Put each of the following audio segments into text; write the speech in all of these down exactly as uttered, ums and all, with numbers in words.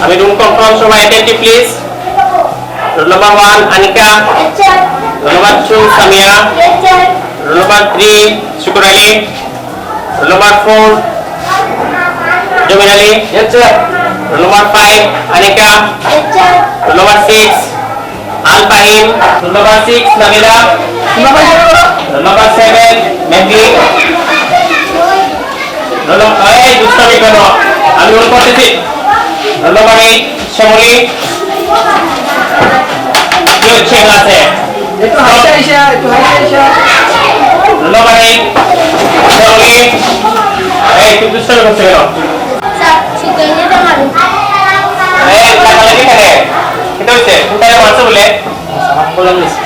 আমি room confirm, সবাই attentive please. Roll number one Anika, roll number two Samia, roll number three Shukur Ali, roll number four Jamir Ali, roll number five Anika, roll number six Al Fahim, roll number six Nabila, roll number seven Mehedi, roll number, এই দুষ্টামি কেন? আমি রোল করতেছি। Roll number eight Shyamoli, কি হচ্ছে ক্লাসে? একটু হাইটে আইসা, একটু হাইটে আইসা। রোল নাম্বার এইট শ্যামলী, এই তুই দুষ্টামি করছে কেন? স্যার, শিক্ষার্থীরা মারুন। এই, টাকা লাগে কেন? এটা হচ্ছে, কোথায় মারছে বলে? আমার কলম নিছে।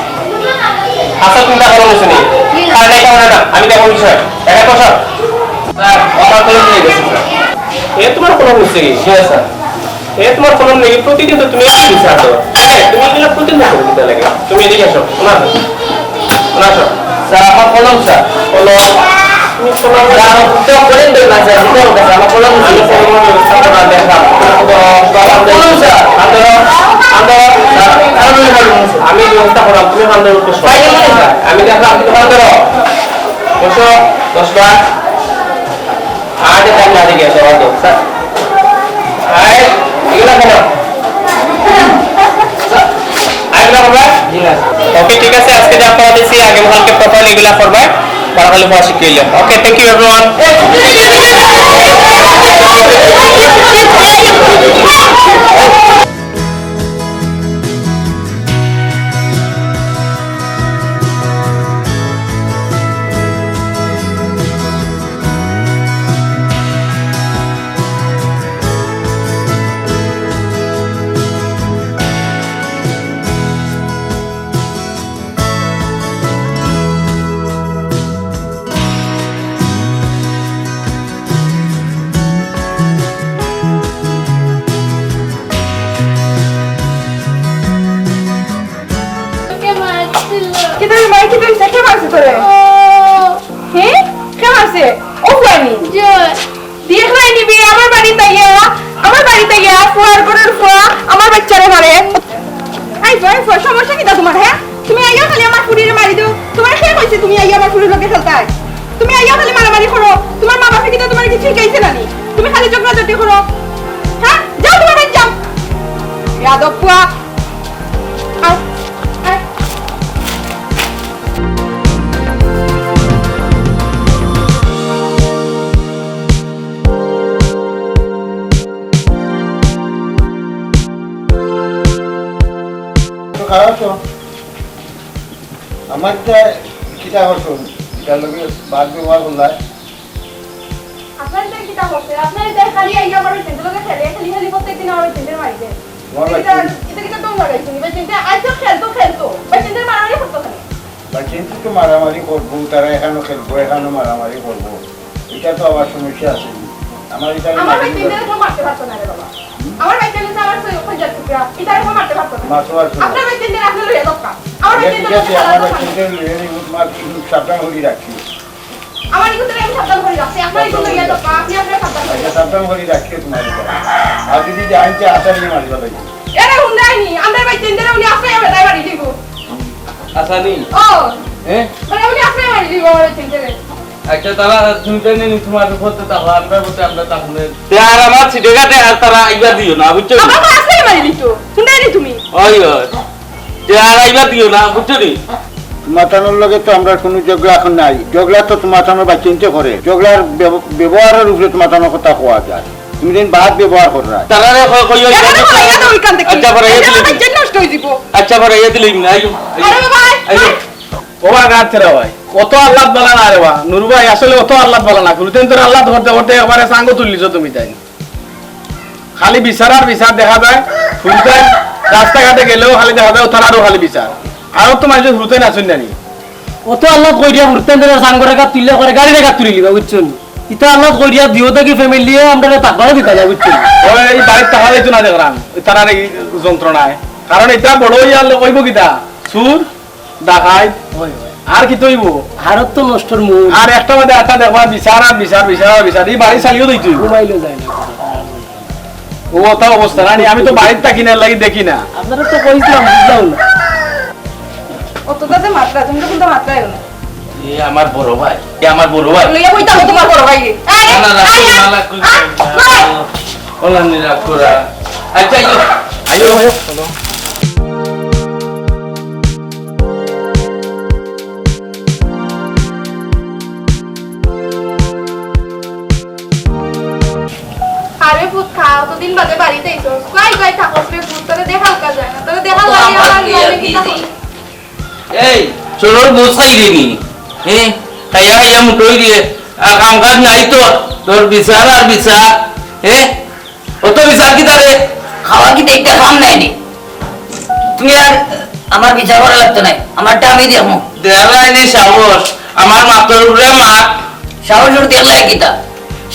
আচ্ছা, তুমি দেখো নিছো নি? জি না। তাহলে এটা হবে না, আমি দেখো বিষয়। এটা কষা। স্যার, আমার কলম নিয়ে গেছে, স্যার। এ তোমার কলম নিছে কি? জি, স্যার। এ তোমার কলম নেই, প্রতিদিন তো তুমি একই বিষয় তো। এ, তুমি এগুলো প্রতিদিন করো কোথা লাগে? তুমি এদিকে আসো, না, না আসো। স্যার, আমার কলম, স্যার। কলম? তুমি কলম স্যার, আমার তো করে দেন না, স্যার, দিতে হবে, স্যার, আমার কলম নিছে। আমি কলমের ব্যবস্থা করলাম, দেখলাম। কলম, স্যার। আন্দোলন, আন্দোলন। স্যার, আমি কলম নিছে। আমি ব্যবস্থা করলাম, তুমি আন্দোলন করছো। পাইলে না, স্যার। আমি দেখলাম, তুমি আন্দোলন। বসো, দশ বার। আগে টাইম না দেখে আসো, হয়তো। স্যার। আয়, এগুলা কেন? আয়, এগুলা করবা? জি না। ওকে, ঠিক আছে, আজকে যা পড়া দিছি, আগামীকালকে প্রপারলি এগুলা করবা। বারো খালি পড়া শিখিয়ে এলাম। ওকে, thank you everyone. কিতা রে মাই, কিতা অইছে? কে মারছে তোরে? হে? কে মারছে? ও ফুয়ানি? দেখলাই নিবি আমার বাড়িত আইয়া, আমার বাড়িত আইয়া, ফুয়ার ঘরর ফুয়া, আমার বাইচ্চারে মারে। এই ফুয়া, এই ফুয়া, সমস্যা কিতা তোমার, হে? তুমি আইয়া খালি আমার ফুড়িরে মারি দেও। তোমারে কে কইছে তুমি আইয়া আমার ফুড়ির লগে খেলতায়? তুমি আইয়া খালি মারামারি করো। তোমার মা বাপে কিতা তোমারে কিছু শিখাইছে না নি? তুমি খালি ঝগড়াঝাটি করো। হে? যাও তোমার বাড়িত যাও। বেয়াদব ফুয়া। আয়, আয়। তো খারাপ তো। আমার যে কিতা করছো, এটার লগে বাদ ব্যবহার করলায়। আপনার এটা কিতা করছে? আপনার এটা খালি আইয়া আমার ওই তিনটে লোকে খেলে, খালি খালি প্রত্যেক দিন আমার ওই তিনটে মারি দেয়। তোমার এটা, বাইচ্চাইন্তে এটা কিতা দম লাগাইছে নি? বাইচ্চাইন্তে আইতো খেলতো, খেলতো। বাইচ্চাইন্তে মারামারি করতো খালি। বাইচ্চাইন্তে তো মারামারি করবো, তারা এখানো খেলবো, এখানো মারামারি করবো। এটা তো আবার সমস্যা আছে। আমার এটা আমার বাইচ্চাইন্তে তো মারতে পারতো না রে বাবা। আমার বাইচ্চাইন্তে আমার সই ওখান যাচ্ছে পুরা। এটা আর মারতে পারতো না। মারতে পারতো না। আপনার বাইচ্চাইন্তে আপনি লইয়া দক্কা। আমার এটা বাইচ্চাইন্তে ঠিক আছে, আমার খেলা দরকার। বাইচ্চাইন্তে লইয়া নিবো, তোমার সাবধান করি রাখি। আমার এগুলো আমি সাবধান করি রাখছি, আপনার এগুলো ইয়ে তো, আপনি আপনার সাবধান করি আচ্ছা, রাখছি। সাবধান করি রাখিও তোমার এটা। আর যদি জানতে আসার নিয়ে মারি ফেলাই। এরা হুন্ডাই নি, আমরা ভাই তিন দিনে উনি আপনার এবার ড্রাইভার দিব। আসানি? ও। হ্যাঁ? মানে উনি আপনার এবার দিব, আমার তিন দিনে। আচ্ছা, তারা শুনতে নেই, তোমার উপর তো তাহলে আমরা বলতে আমরা তাহলে। তে আর আমার সিটে ঘাটে আর তারা আইবা দিও না, বুঝছো? আমার তো আসলেই মারি দিত, হুন্ডাই নি তুমি। ওই, ওই। তে আর আইবা দিও না, বুঝছো নি? তোমাতানোর লগে তো আমরার কুনু ঝগড়া এখন নাই। ঝগড়া তো তোমাতানোর বাইচ্চাইন্তে করে। ঝগড়ার ব্যব-, ব্যবহারর উপরে তোমাতানোর কথা কওয়া যায়। তুমি যেন বাদ ব্যবহার কররায়। তারারে কই, কই, ওই এখানে তো আইয়া দাও ওইখান থেকে। আচ্ছা, পরে আইয়া দিলে। আমার বাইচ্চাইন নষ্ট হয়ে দিব। আচ্ছা, পরে আইয়া দিলে না, আইও, আইও। আরে বাবা, আইও। আয়। ও বা গাছ ছেড়া ভাই, অত আল্লাদ বালা না রে বা। নুরু ভাই, আসলে অত আল্লাদ বালা না। কুনুদিন তোর আল্লাদ করতে করতে একবারে সাঙ্গ তুললিছো তুমি তাই। খালি বিচার আর বিচার দেখা যায়, ফুলতাইন রাস্তাঘাটে গেলেও খালি দেখা যায়, ও তারারও খালি বিচার। আর তো মানুষের ফুলতাইন আছইন না নি? অত আল্লাদ কই দিয়া ফুলতাইন ধরে সাঙ্গরে গাত তুললে করে গাড়ি রেখা তুলি লিবা, বুঝছো নি? ইতা আল্লাদ কই দিয়া দিও দেখি ফ্যামিলি আমরা তাকবারে দিতা যায়, বুঝছো নি? ওই এই বাড়ির টাকা দিত না দেখলাম, ওই তারার এই যন্ত্রণায়। কারণ এটা বড় হইয়া আনলে কইব কিতা? সুর, ডাকাইত, ওই, ওই। আর কিতা অইব? ভারত তো নষ্টর মূল। আর একটা বাদে একটা দেখবা, বিচার আর বিচার, বিচার আর বিচার। এই বাড়ি চালিও দিতে অইব। ঘুমাইলেও যায় না। ও অতা অবস্থা নানি, আমি তো বাড়িত থাকি না, এর লাগি দেখি না। আপনারে তো কইছিলাম, বুঝলাম না। অততা যে মাতরা, তুমি তো কুন্তা মাতরায় না। এ আমার বড় ভাই, এ আমার বড় ভাই। লইয়া কইতাম তোমার বড় ভাই। এই, না, না, রাগ এই, করো না, এই, রাগ করো না। ওলা নি রাগ করা। আচ্ছা, আইও, আইও। আরে পুত, খা, অতদিন বাদে বাড়িত আইছস। কই, কই থাকস রে পুত? তোরে দেখাও কা যায় না। তোরে দেখাও লাগে আমার মনে কিতা কয়। এই, চোরর বউ চাই রে নি? হ্যাঁ? খাইয়া খাইয়া মুটই রে। আর কাম কাজ নাই তো। তোর বিচার আর বিচার। হ্যাঁ? অত বিচার কিতা রে? খাওয়া কিতা একটা কাম নাই নি? তুমি আর আমার বিচার করা লাগতো নাই। আমারটা আমি দেখমু। দেখলায় নি সাহস? আমার মাতর উপরে মাত। সাহস ওর দেখলায় কিতা?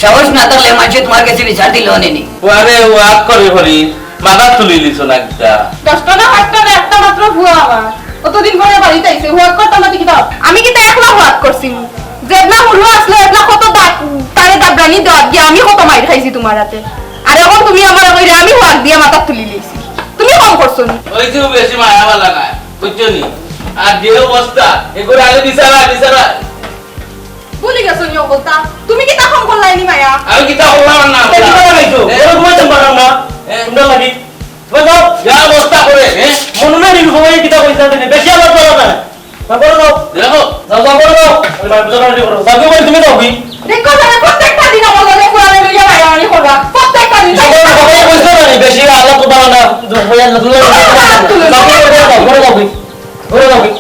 সাহস না থাকলে মানষে তোমার গেছে বিচার দিলো নে নি। ওয়ারে ওয়াক করি করি মাথা তুলি দিছো না কিতা? দশটা না পাঁচটা না, একটা মাত্র ফুয়া আমার। অতদিন পরে বাড়িত আইছে, ওয়াক করতাম না তো কিতা? আমি কিতা একলা ওয়াক করছি? যেবলা হুরু আসলো, এবলা কত দা-, তারে দাবরানি দেওয়াত গিয়া আমি কত মাইর খাইছি তোমার হাতে। আর এখন তুমি আমারে কইরে আমি ওয়াক দিয়া মাথা তুলি লইছি। তুমি কম করছো নি? ওই যে বেশি মায়া বালা না, বুঝছো নি? আর যে অবস্থা, এগুলো আগে বিচারা, বিচারা। ভুলি গেছো নি অবস্থা? তুমি কিতা কম করলায় নি মায়া? আমি কিতা করলাম না? এ, কিতা লাগাইছো? এ? ঘরো ঘুমাইতাম পারলাম না। এ? তোমরা লাগি। তোমরা যাও। যা অবস্থা করে, এ? মনে নাই নি ঘুমাই কিতা কইতা তুমি? বেশি আমার করা না। যাও, ঘরো যাও। দেখো। যাও, যাও, ঘরো যাও। ওই ভাই, বুঝো না, করো। যাও, ঘরো তুমি যাও, কি? দেখো, তারা প্রত্যেকটা দিন আমার লগে পুরানো লইয়া মারামারি করবা। প্রত্যেকটা দিন। সকালে, সকালে বুঝতে পারি, বেশি আলাপ করবা না। যাও, ঘরো যাও। যাও, ঘরো যাও, ঘরো যাও, ঘরো যাও, কি? ঘরো যাও, কি?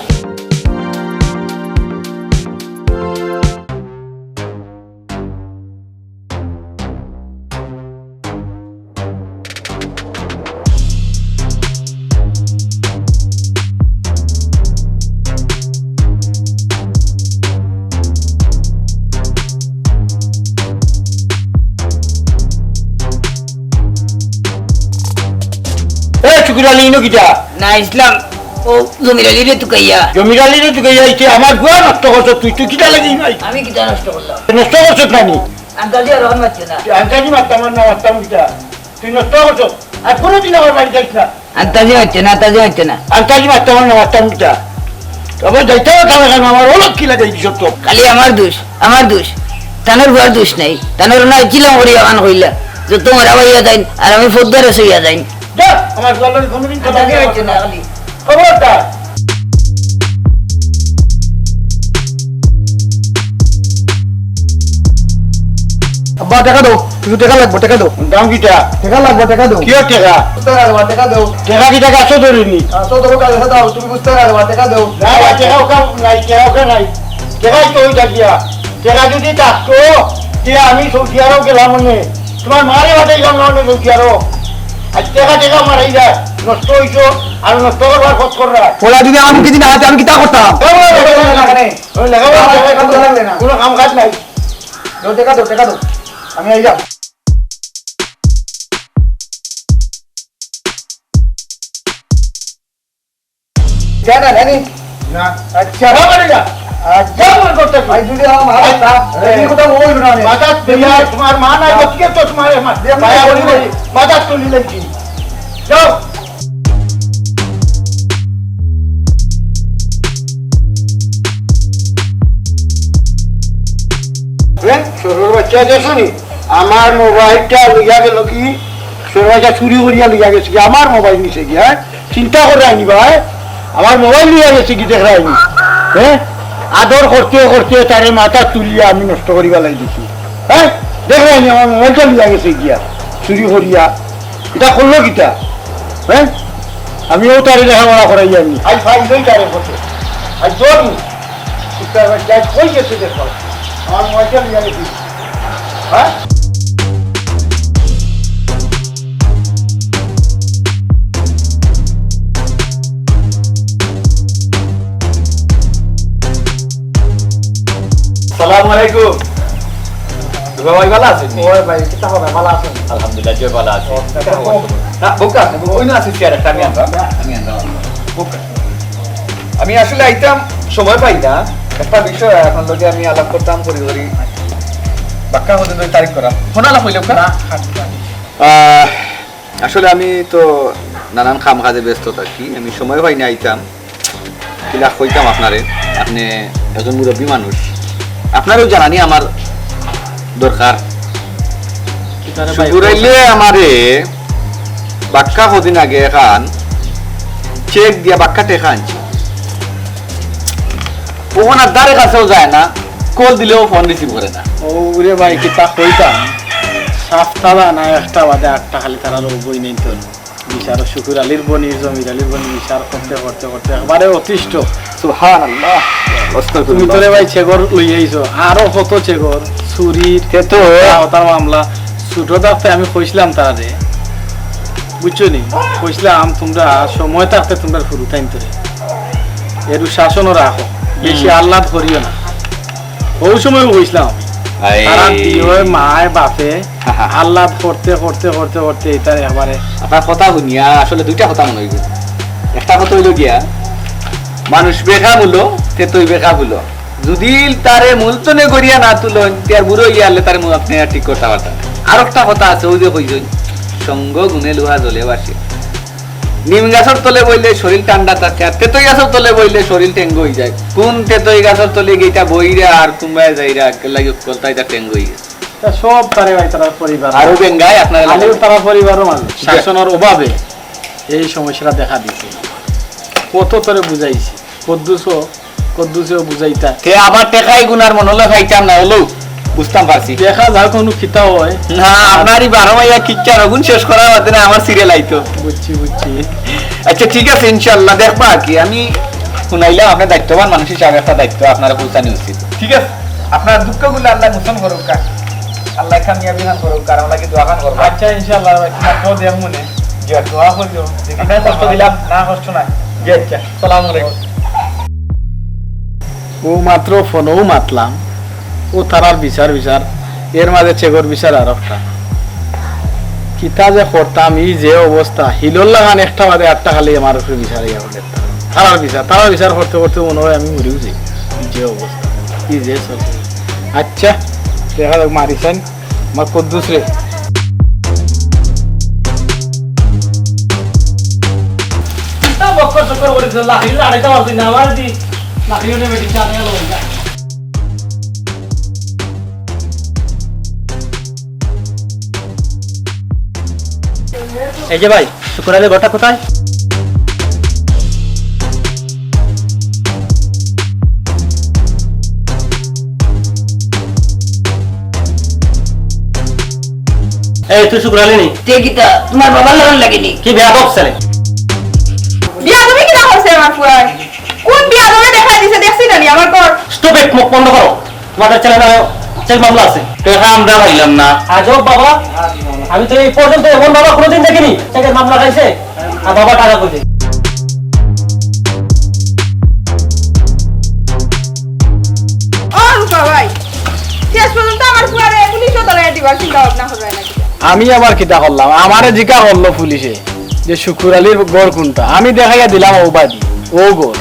এ, শুকুর আলী, ইনো কিতা? না, ইসলাম, ও জমির আলীরে তুকাইয়া। জমির আলীরে তুকাইয়া, ইতে আমার গুয়া নষ্ট করছস তুই, তুই কিতা লাগি নাই? আমি কিতা নষ্ট করলাম? নষ্ট করছস নানি? আন্তাজি আর রহন মারছে না। আন্তাজি মারতাম আর না মারতাম কিতা? তুই নষ্ট করছস। আর কোনোদিন আমার বাড়িত যাইস না। আন্তাজি মারছে না, আন্তাজি মারছে না। আন্তাজি মারতাম না, মারতাম কিতা? তবে যাইতে হবে তাহলে কেন? আমার অলক্ষী লাগাই দিছস তো। খালি আমার দোষ, আমার দোষ। তানর বুয়ার দোষ নাই। তানর না আইছিলাম করি অখান কইলা। যত মারা বাইয়া যাইন, আর আমি ফৌজদারে সইয়া যাইন। যা, আমার বাড়িত কোনোদিন আন্তাজি মারছে না, খালি। খবরদার। আব্বা, টেকা দেও, কিছু টেকা লাগবো, টেকা দেও। দাম কিতা? টেকা লাগবো, টেকা দেও। কিয়র টেকা? বুঝতে পারবা, টেকা দেও। টেকা কিতা গাছো ধরিনি? গাছো ধরো, কাল এসে দাও, তুমি বুঝতে পারবা, টেকা দেও। না, না, টেকা ওখান নাই, টেকা ওখান নাই। টেকাই তো ওই ডাকিয়া। টেকা যদি থাকতো, তে আমি সৌদি আরব গেলাম মনে। তোমার মারে বাঁচাইলাম না মনে সৌদি আরব। আর টেকা টেকা মারাই যায়, নষ্ট হইছো, আর নষ্ট করবার খরচ কররা। ওরা যদি আমাকে যদি না হাতে, আমি কিতা করতাম? ওই, ওই, ওই, ওই, ওই, ওই, লেখাপড়া, লেখাপড়া লাগবে না। কোনো কাম কাজ নাই। দেও, টেকা দেও, টেকা দেও। আমি আইলাম। যা না, জানি? না। আচ্ছা। যা বলে যা। আচ্ছা। যা বলে করতে। ভাই, যদি আমার মাথা আচ্ছা। খারাপ, এই কথা বলবো না আমি। মাথা তুলিয়া তোমার মা নাই, না। ঠিক আছে, তোমার মা। দিয়ে মাথা তুলি লাগি। মাথা তুলি লাগি। যাও। এ, চোরর বাচ্চা দেখছো নি? আমার মোবাইলটা লইয়া গেল কি? চোরর বাচ্চা চুরি করিয়া লইয়া গেছে কি? আমার মোবাইল নিছে কি, হ্যাঁ? চিন্তা করে আইনি ভাই, আমার মোবাইল লইয়া গেছে কি দেখরায়নি? হ্যাঁ? আদর করতে করতে তারে মাথা তুলিয়া আমি নষ্ট করিবার লাগি দিছি। হ্যাঁ? দেখরায়নি আমার মোবাইলটা লইয়া গেছে গিয়া, চুরি করিয়া। ইটা করলো কিতা? হ্যাঁ? আমিও তারে লেখাপড়া করাইয়া আনি। আজ ফাইলই তারে বসে। আজ দৌড়। ইটা আবার যাই কই গেছে দেখো। আমার মোবাইলটা লইয়া গেছি। হ্যাঁ? সালামু আলাইকুম। দুলা ভাই, ভালা আছইন নি? ওই ভাই, কিতা খবর? ভালা আছইন? আলহামদুলিল্লাহ, জি, ভালা আছি। ও, কিতা খবর? না, বউক্কা, ওই না আছে চেয়ার একটা, আমি আনরাম। আমি আনরাম। বউক্কা। আমি আসলে আইতাম, সময় পাই না। একটা বিষয়, আপনার লগে আমি আলাপ করতাম, করি করি। বাক্কা হতে ধরে তারিখ করা। ফোন আলাপ হইল, না? আহ, আসলে আমি তো নানান কাম কাজে ব্যস্ত থাকি, আমি সময় পাই না আইতাম। কিলা কইতাম আপনারে, আপনে একজন মুরব্বী মানুষ, আপনারেও জানানি আমার দরকার। কিতারে ভাই? শুকুর আলীয়ে আমারে বাক্কা কদিন আগে এখান চেক দিয়া বাক্কা টেকা আনছে। অখন আর ধারে কাছেও যায় না, কল দিলেও ফোন রিসিভ করে না। ও রে ভাই, কিতা কইতাম, সাপ্তা না একটা বাদে আটটা খালি তারার বই নেই তো। বিচার শুকুর আলীর বনি, জমির আলীর বনি বিচার করতে করতে করতে একবারে অতিষ্ঠ। সুবহানাল্লাহ। তুমি তো রে ভাই চেগর লই আইছো, আরো কত চেগর, চুরির, তে তো হতার মামলা। ছোট থাকতে আমি কইছিলাম তারে, বুঝছো নি? কইছিলাম, "তোমরা সময় থাকতে তোমরা ফুরুতাইন তোরে এরু শাসনও রাখো, বেশি হুম। আহ্লাদ করিও না।" ওই সময় কইছিলাম আমি। আই। তারা দুইওয়ে মায় বাপে আল্লাহ করতে করতে করতে করতে এটা একবারে আপনার কথা শুনিয়া আসলে দুইটা কথা মনে হইল। একটা কথা হইল গিয়া, মানুষ বেকাবুলো, তে তুই বেকাবুলো। যদি তারে মুলতনে গড়িয়া না তুলন, তে আর বুড়ো হইয়া আনলে তারে মু-, আপনি আর ঠিক করতে পারতেন না। আর একটা কথা আছে, ওই যে কইছইন, "সঙ্গ গুণে লোহা জলে ভাসে।" নিম গাছর তলে বইলে শরীর ঠান্ডা থাকে, আর তেতই গাছর তলে বইলে শরীর টেঙ্গু হয়ে যায়। কোন তেতই গাছর তলে গিয়া বইরা আর কুম্বায় যাইরা, লাগে কলতায় তা টেঙ্গু হয়ে গেছে। তা সব তারে ভাই তারা পরিবার। আরো বেঙ্গায় আপনারা আলিও লাগে। তারা পরিবারও মানে শাসনের অভাবে এই সমস্যাটা দেখা দিছে। কত তরে বুঝাইছি, কদ্দুসও, কদ্দুসেও বুঝাইতা। তে আবার টেকাই গুনার মনে হলে খাইতাম না, হলো বুঝতাম পারছি। দেখা যাক কোনো কিতা হয়। না, আপনার এই বারো মাইয়া কিচ্ছা রগুন শেষ করা হতে না, আমার সিরিয়াল আইতো। বুঝছি, বুঝছি। আচ্ছা, ঠিক আছে, ইনশাল্লাহ দেখবা আর কি। আমি শুনাইলাম, আপনার দায়িত্ববান মানুষ হিসাবে একটা দায়িত্ব আপনারা পৌঁছানি উচিত। ঠিক আছে, আপনার দুঃখগুলো আল্লাহ মোচন করুক, আল্লাহ কামিয়াবি খান করুক, আর আমরা কি দোয়া খান করবো। আচ্ছা, ইনশাল্লাহ, ভাই, তোমার কো দেখ মনে। জি, আর দোয়া করিও। দেখি আপনার কষ্ট দিলাম। না, কষ্ট নাই। জি, আচ্ছা। সালাম আলাইকুম। ও মাত্র ফোনও মাতলাম, ও তারার বিচার বিচার, এর মাঝে চেগর বিচার আর একটা। কিতা যে করতাম, ই যে অবস্থা, হিলর লাগান একটা বাদে আটটা খালি আমার উপরে বিচার ইয়া করলে। তারার বিচার, তারার বিচার করতে করতে মনে হয় আমি মরিও যাই। ই যে অবস্থা, ই যে চলছে। আচ্ছা, দেখা যাক, মারিছেন আমার কদ্দুস রে। কিতা বকর চকর করে দিছে, লাকড়ি লাগাইতে পারছি না, আমার দি লাকড়ি উঠে বেটি চা নিয়ে লো। এই যে ভাই, শুকুর আলীর ঘরটা কোথায়? এই, তুই শুকুর আলী নি? তে কিতা, তোমার বাবার লাগান লাগেনি? কি বেয়াদব ছেলে। বিয়া তুমি কিতা করছে আমার ফুয়ায়? কোন বিয়া তুমি দেখা দিছে, দেখছি না নি আমার ঘর? Stop it, মুখ বন্ধ করো। তোমাদের ছেলে নামে চেক মামলা আছে। টেকা আমরা পাইলাম না। আজব বাবা, আমি তো এই পর্যন্ত এমন বাবা কোনোদিন দেখিনি। চেকের মামলা খাইছে, আর বাবা টাকা কই? ও রূপা ভাই, শেষ পর্যন্ত আমার ফুয়ারে পুলিশও ধরাই দিবার চিন্তা ভাবনা করবে নাকি? আমি আবার কিতা করলাম? আমারে জিকা করলো পুলিশে যে শুকুর আলীর ঘর কোনটা। আমি দেখাইয়া দিলাম ও বাড়ি, ও ঘর।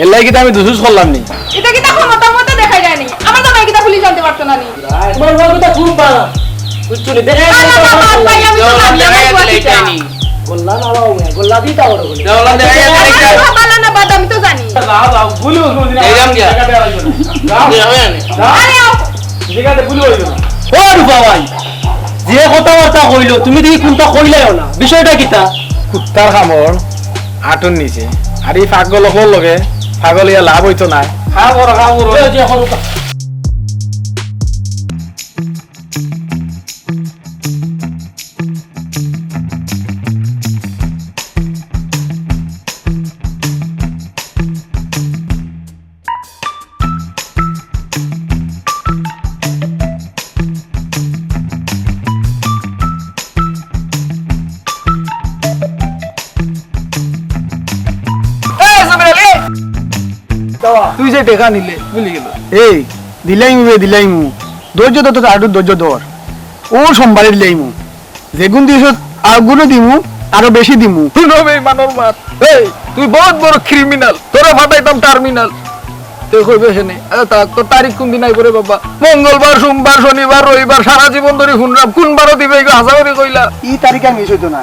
এর লাগি কিতা আমি দুসুস করলাম নি? এটা কিতা ক্ষমতার মধ্যে দেখা যায়নি? আমার জামাই কিতা পুলিশ আনতে পারতো না নি? তোমার বউ তো খুব ভালো। বুঝছো নি? দেখা না, না, না, না, ভাই, আমি তো জানি, আমার ফুয়া কিতা। গোল্লা না বাবা, গোল্লা দিতা ওরে বলে। গোল্লা দেখা যায় না, না, না, না, বাদ, আমি তো জানি। যাও, যাও, ভুল হইছে, বুঝি না। এই রাম গিয়া। দেখা যায় না। যাও। দেখা যায় না। যাও। আরে, আও। ঠিক আছে, ভুল হইছে। ও রূপা ভাই, যে কথাবার্তা কইলো, তুমি দেখি কোনটা কইলাইও না। বিষয়টা কিতা? কুত্তার কামড় আটুর নিচে। আর এই পাগল অকল লগে পাগল ইয়া লাভ হইতো না। খা বড়, খা বড়। এই যে এখন রূপা। এই, জমির আলী! তুই যে টেকা নিলে, ভুলি গেল। এই, দিলাইমু বে, দিলাইমু। ধৈর্য ধর, তোর আরো ধৈর্য ধর। ও সোমবারে দিলাইমু। যেগুন দিছস, আগুনও দিমু, আরো বেশি দিমু। হুনো বেইমানর মাত। এই, তুই বহুত বড় ক্রিমিনাল। তোরে ফাটাইতাম টার্মিনাল। তুই কইবে হেনে। আরে তা, তোর তারিখ কোন দিন আইব রে বাবা? মঙ্গলবার, সোমবার, শনিবার, রবিবার, সারা জীবন ধরি হুনরাম। কোন বারো দিবে এগু হাছা করি কইলা? ই তারিখ আর মিস হইতো না।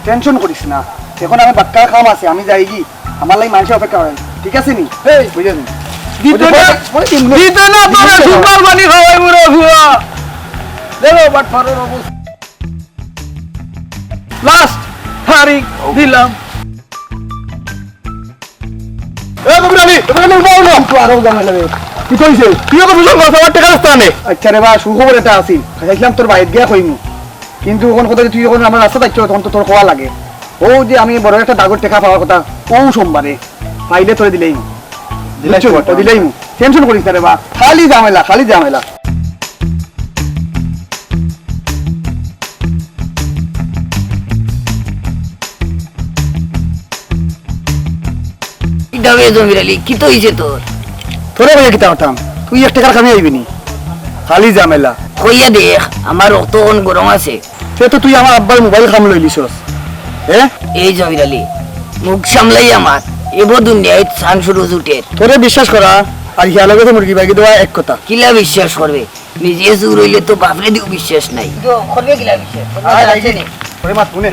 টেনশন করিস না, এখন আমি বাক্কা কাম আছে, আমি যাইগি, আমার লাগি মানষে অপেক্ষা করে, ঠিক আছে নি? এই, বুঝলি? দিত না, দিত না তোরা সুপার পানি খাওয়াই বুড়া ফুয়া। দেখো, বাট ফারোর অবস্থা। লাস্ট তারিখ দিলাম। এ, কবির আলী, কবির আলী, উঠো, উঠো। তো আরো ঝামেলা রে। কিতা অইছে? তুই তো বুঝলি, দশ হাজার টেকা রাস্তা আনে। আচ্ছা রে বা, সুখবর একটা আছিল। খাইছিলাম তোর বাইত গিয়া কইমু। কিন্তু অখন কথা, তুই যখন আমার রাস্তা থাকছো, তখন তো তোর কওয়া লাগে। ও যে আমি বড় একটা দাগর টেকা পাওয়ার কথা, ও সোমবারে। পাইলে তোরে দিলাইমু। দিলাইমু, বুঝছো? দিলাইমু। টেনশন করিস না রে বা। খালি ঝামেলা, খালি ঝামেলা। কিতা বে জমির আলী, কিতা অইছে তোর? তোরে কইয়া কিতা করতাম? তুই এক টেকার কামে আইবি নি? খালি ঝামেলা। কইয়া দেখ, আমার রক্ত অখন গরম আছে। তে তো তুই আমার আব্বার মোবাইল কাম লইলিছস। হ্যাঁ? এই জমির আলী, মুখ সামলাই আমার, এবো দুনিয়াত চান সুরুজ উঠের। তোরে বিশ্বাস করা আর হিয়ালর গেছে মুরগি বাগি দেওয়া এক কথা। কিলা বিশ্বাস করবে? নিজে চুর অইলে তো বাপরে দিও বিশ্বাস নাই। তো করবে কিলা বিশ্বাস? আয়, আয়, আয়, নি? ওরে মা, তুই নে।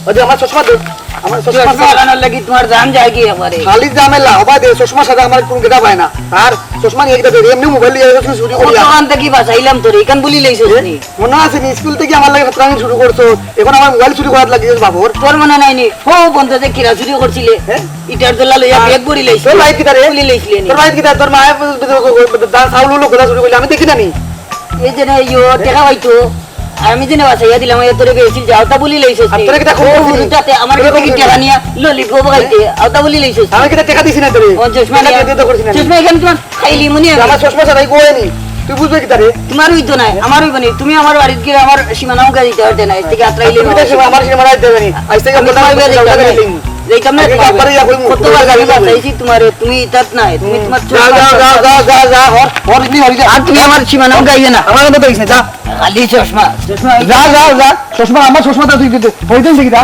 ওই যে আমার চশমা দে, আমার চশমা চশমা দে। লাগানোর লাগি তোমার জান যায় কি একবারে? খালি ঝামেলা, ওবা দে, চশমা ছাড়া আমার কুনু কিতা পায় না। আর চশমা নিয়া কিতা দে, এমনে মোবাইল লইয়া গেছে চুরি করিয়া। দোকান থাকি বাঁচাইলাম তোরে, ইখান ভুলি লাইছস নি? মনো আছে নি, স্কুল থাকি আমার লাগি ফতরামি শুরু করছস, এখন আমার মোবাইল চুরি করাত লাগিছস বাপর। তোর মনো নাই নি, হো বন্ধ যে কিরা চুরি করছিলে, হ্যাঁ? ইটার দলা লইয়া আর ব্যাগ ভরি লাইছিলে। তোর ভাই কিতা রে? ভুলি লাইছিলে নি? তোর ভাই কিতা? তোর মায়ে দা চাউল উলো গোলা চুরি করলে আমি দেখি না নি? এই যে না, ইয়ো, টেকা পাইতো। আমি যে না বাঁচাইয়া দিলাম, এ তোরে বেশি যাও, তা ভুলি লাইছস আর নি? তোরে কিতা খুন ও, করছিলি? হুজুর, তাতে আমার তোরে কাছে খুন কি করছিলি? টেকা নিয়া ললিপপ খাইতে, আও তা ভুলি লাইছস নি? আমি কিতা টেকা দিছি না তোরে? ও, চশমা টেকা নিয়া। দিয়ে তো করছি না। চশমা এখান তোমার খাইলি মনে হয়। আমার চশমা ছাড়াই বই নি। তুই বুঝবে কিতা রে? তোমার অইতো না, আমার অইবো নি। তুমি আমার বাড়িত গিয়া আমার সীমানা মুখা দিতে পারতে না, এর থেকে আত্রাইলে তুমি তো আমার সীমানা দিতে পারি। আইজ থেকে আমি বললাম, তোমার বিয়া আমি দেখতাম না। দেখতাম না আগে তোমার একবারে ইয়া কইমু, কত তুমি বার গালি আমি বাঁচাইছি তোমারে, তুমি ইতাত নাই, তুমি হুম। তোমার যা, যা, যা, যা, যা, হর, হর, এমনি হরি যা। আর তুমি আমার সীমানা মুখা আইবে না। আমার কথা হইছে, যা। খালি চশমা। চশমা যা, যা, যা। চশমা, আমার চশমা তো তুই দিতে। হই দেন দেখি, যা।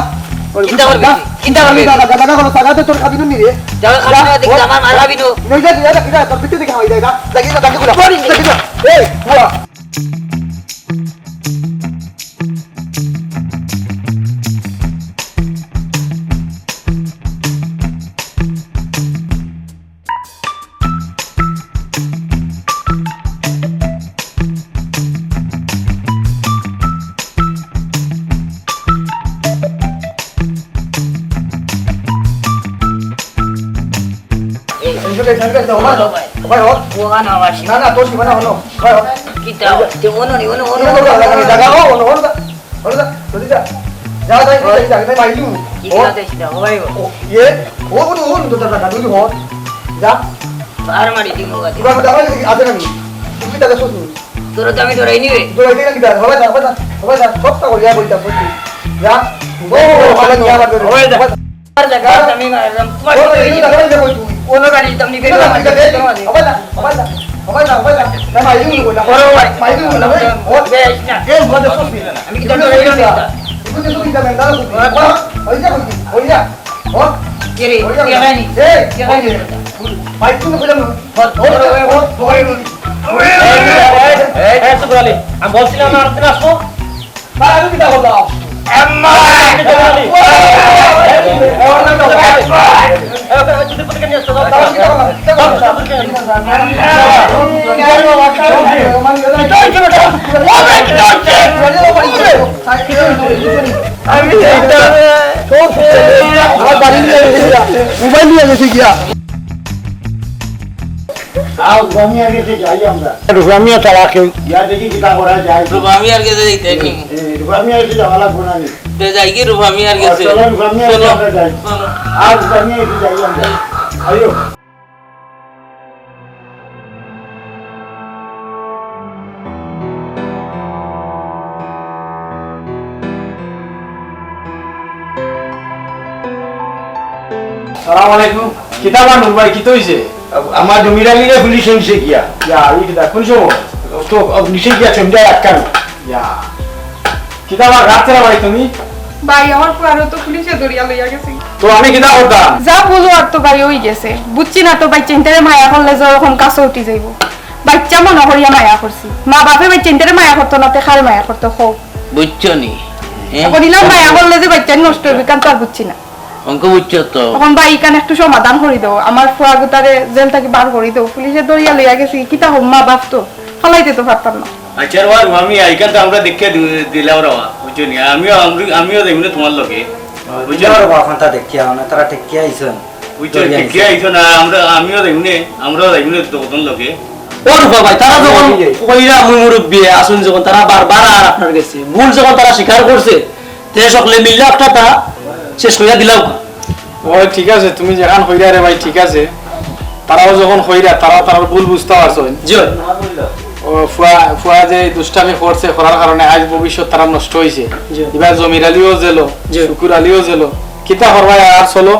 চিন্তা করবি যা। তুই, চিন্তা করবি যা, তুই। যা, যা, যা, যা, যা, তোর খাবি নি রে। যা, খাবি যা, না, দেখি, হর। আমার আর খাবি না। নই যা, যা, যা, যা, তোর পিছে দেখি, হই যা, যা, যা, যা, যা, যা, এই, যা। এই, এই, এই, এই, এই, ওখানে, ওখানে, ওখানে, ওখানে। না, না, তোর সীমানা হলো। ওখানে, ওখানে। কিতা? তে অনো নি, অনো, অনো, অনো, অনো, জাগা, ও, অনো, অনো, যা। অনো, যা, জলদি যা। যা, যা, যা, যা, যা, যা, মাইলু। কি ও। কিতা দেখিস না, ও ভাই, ও। ও, ইয়ে, ও, ও, ও, তো, তো, তো, তো, ও। যা। আর মারি দিমু বাদে। কিবা কথা আছে নাকি? আছে নাকি? তুমি তাহলে শুধু। তোরা তো আমি ডরাই নিবে। ডরাই দিলে কিতা? হবে না, হবে না, হবে না। সবটা করিয়া বলতাম, বুঝলি? যা। ও, ও, ও, ও, নিয়ে আবার ধরে। হবে না। আর দেখা, আমি মারলাম। তোমার ও, সাথে এই দেখা, দেখা, দেখা, তুই। কোনো গাড়ি তো আমি ও, বেরোবো না, না। ঠিক আছে। হবে না, হবে না, হবে না, হবে না। না, মাইরি উঠবো না। বড় ভাই। মাইরি উঠবো না, ভাই। ও, বেশ না। এ, মজা করবি। আমি কি তোর ডরাই না? তুই তো শুনবি না, না, শুনবি। ওই যা, ওই যা, ওই যা। ও, কে রে? ওই যা। কে হয়নি? এ, কে হয়নি? মাইক তুমি কইলাম না। এই, এই, এই, এই, চুপ করে আলি। আমি বলছিলাম না, আপনি আসবো। ভাই, আমি কিতা করলাম? আম্মা! আমি আমার বাড়ি নিয়ে গেছি গিয়া। মোবাইল নিয়ে গেছি গিয়া। আও, রুফা মিয়ার গেছে যাই আমরা। রুফা মিয়া ছাড়া কেউ। ইয়া দেখি কিতা করা যায়। রুফা মিয়ার গেছে যাইতে নি। এ, রুফা মিয়ার গেছে যাওয়া লাগবো না নি? তে যাই কি রুফা মিয়ার গেছে? চলো, রুফা মিয়ার গেছে চলো, আমরা যাই। চলো। আও, রুফা মিয়ার গেছে যাই আমরা। আইও। সালাম আলাইকুম। কিতা বা নূর ভাই, কিতা অইছে? আমার জমির আলীরে পুলিশে নিছে গিয়া। ইয়া, ইটা কোন সময়? তো নিছে গিয়া সন্ধ্যায় আটকানো। ইয়া। কিতা বা রাত্রে ভাই তুমি? ভাই, আমার ফুয়ারও তো পুলিশে ধরিয়া লইয়া গেছে। তো আমি কিতা করতাম? যা বলো আর তো ভাই অই গেছে। বুঝছি না তো ভাই, চিন্তারে মায়া করলে যে ওরকম কাছে উঠি যাইব। বাচ্চা মনে করিয়া মায়া করছি। মা বাপে ভাই চিন্তারে মায়া করতো না, তে কারে মায়া করতো, কও। বুঝছো নি? হ্যাঁ? এখন ইলা মায়া করলে যে বাচ্চা নষ্ট হইবে, কারণ তো আর বুঝছি না। অঙ্ক বুঝছো তো? এখন ভাই, ইখান একটু সমাধান করি দেও। আমার ফুয়া গুতারে জেল থাকি বার করি দেও। পুলিশে ধরিয়া লইয়া গেছে, কিতা হব, মা বাপ তো ফালাইতে তো পারতাম না। আচ্ছা, রওয়া, রওয়া, আমি আইকান তো আমরা দেখিয়া দি-, দিলাম রওয়া, বুঝছো নি? আমিও, আমি-, আমিও যাইমু নে তোমার লগে। বুঝছো? বুঝছো? আর বাবা, তারা দেখিয়া, মানে, তারা ঠেকিয়া আইছন। বুঝছো? ধরিয়া ঠেকিয়া আইছন। আইছো না, আমরা, আমিও যাইমু নে, আমরাও যাইমু নে তোর লগে। ও রূপা ভাই, তারা যখন কইরা মুই মুরব্বি আছইন, যখন তারা বারবার আর আপনার গেছে, ভুল যখন তারা স্বীকার করছে, তে সকলে মিললে একটা তা শেষ করিয়া দিলাম। ও ঠিক আছে, তুমি যেখান কইরা রে ভাই, ঠিক আছে। তারাও যখন কইরা, তারাও তারার ভুল বুঝতে পারছইন। জি। ও ফুয়া, ফুয়া যে দুষ্টামি করছে, করার কারণে আজ ভবিষ্যৎ তারা নষ্ট হইছে। জি। এবার জমির আলীও জেলো, জি। শুকুর আলীও জেলো। কিতা করবায় আর চলো।